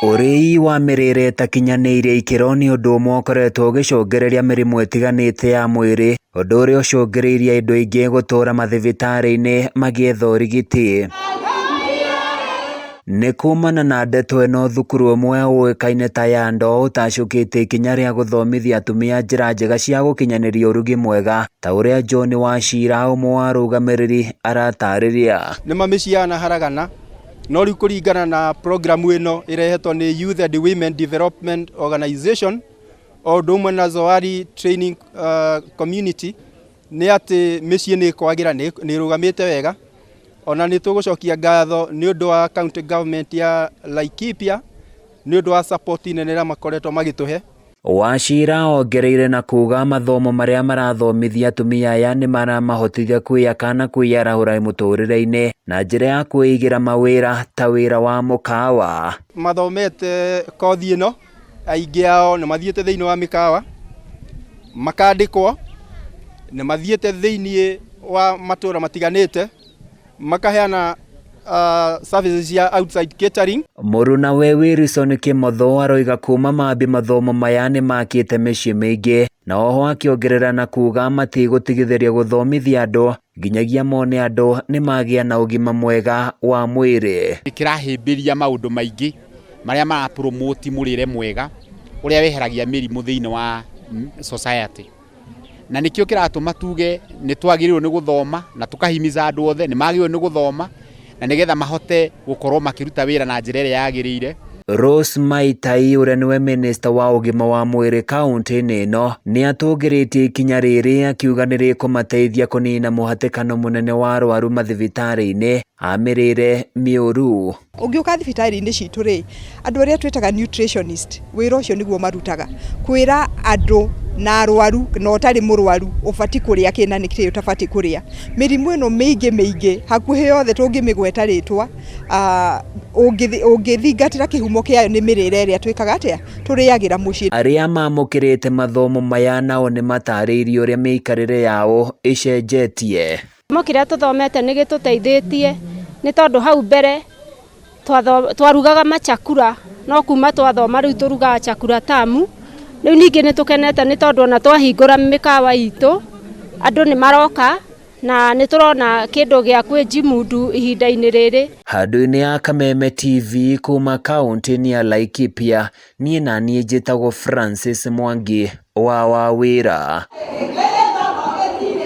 Ũrĩi wa mĩrĩre ĩtakinyanĩirie ikĩro nĩ ũndũ ũmwe ũkoretwo ũgĩcũngĩrĩria mĩrimũ ĩtiganĩte ya mwĩrĩ, ũndũ ũrĩa ũcũngĩrĩirie andũ aingĩ gũtũra mathibitarĩ-inĩ magĩetha ũrigiti. Nĩ kumana na ndeto ĩno thukuru ũmwe ũĩkaine ta Yando ũtacũkĩte ikinya rĩa gũthomithia atumia njĩra njega cia gũkinyanĩria ũrugi mwega ta ũrĩa John Wachira ũmwe wa arũgamĩrĩri aratarĩria. Nĩ mamĩciaga na haragana no rĩu kũringana na programu ĩno ĩrehetwo nĩ Youth and Women Development Organization o ũndũ ũmwe na Zoari Training Community nĩ atĩ mĩciĩ nĩ ĩkwagĩra, nĩ ĩrũgamĩte wega. Ona nĩ tũgũcokia ngatho nĩ ũndũ wa county government ya Laikipia nĩ ũndũ wa support nene ĩrĩa makoretwo magĩtũhe. Wachira ongereire na kuga mathomo marĩa marathomithia atumia aya nĩ maramahotithia kwĩyaka na kwĩyarahũra mũtũrĩre-inĩ na njĩra ya kwĩigĩra mawĩra ta wĩra wa mũkawa. Mathomete kothi ĩno aingĩ ao nĩ mathiĩte thĩinĩ wa mĩkawa makandĩkwo, nĩ mathiĩte thĩinĩ wa matũra matiganĩte makaheana services cia outside catering. Mũrunawe Wilson Kimotho aroiga kuma mambi mathomo maya nĩ makĩte mĩciĩ mĩingĩ na oho akĩongerera na kuga matigũtigithĩria gũthomithia andũ nginyagia mone andũ nĩ magĩa na ũgima mwega wa mwĩrĩ. Kĩrahĩmbĩria maũndũ maingĩ marĩa mara promote mũrĩre mwega ũrĩa weheragia mĩrimũ thĩinĩ wa society. Na nĩkĩo kĩratũma tuge nĩ twagĩrĩirwo nĩ gũthoma na tũkahimiza andũ othe nĩ magĩrĩirwo nĩ gũthoma na nĩgetha mahote gũkorwo makĩruta wĩra na njĩra ĩrĩa yagĩrĩire. Rose Maitai ũrĩa nĩwe minista wa ũgima wa mwĩrĩ kaũntĩ-inĩ ĩno nĩ atũgĩrĩtie ikinya rĩrĩ akiuga nĩ rĩkũmateithia kũnina mũhatĩkano mũnene wa arwaru mathibitarĩ-inĩ a mĩrĩre mĩũru. Ũngĩũka thibitarĩ-inĩ citũ rĩ, andũ arĩa twĩtaga nutritionist wĩra ũcio nĩguo marutaga, kwĩra andũ na arwaru na ũtarĩ mũrwaru ũbatiĩ kũrĩa kĩ na nĩkĩ ũtabatiĩ kũrĩa. Mĩrimũ ĩno mĩingĩ mĩingĩ hakuhĩ yothe tũngĩmĩgweta rĩtwa ũngĩthingatĩra kĩhumo kĩayo nĩ mĩrĩre ĩrĩa twĩkaga atĩa, tũrĩagĩra mũciĩ. Arĩa mamũkĩrĩte mathomo maya nao nĩ matarĩirie ũrĩa mĩikarĩre yao ĩcenjetie. Gĩthomo kĩrĩa tũthomete nĩ gĩtũteithĩtie nĩ tondũ hau mbere twarugaga machakura no kuma twathoma rĩu tũrugaga chakura tamu. Rĩu ningĩ nĩ tũkenete nĩ tondũ ona twahingũra mĩkawa itũ andũ nĩ maroka na nĩ tũrona kĩndũ gĩa kwĩjimundu ihinda-inĩ rĩrĩ. Handũ-inĩ ya Kameme TV kuma kaũntĩ-inĩ ya Laikipia, niĩ naniĩ njĩtagwo Francis Mwangi wa Wawĩra.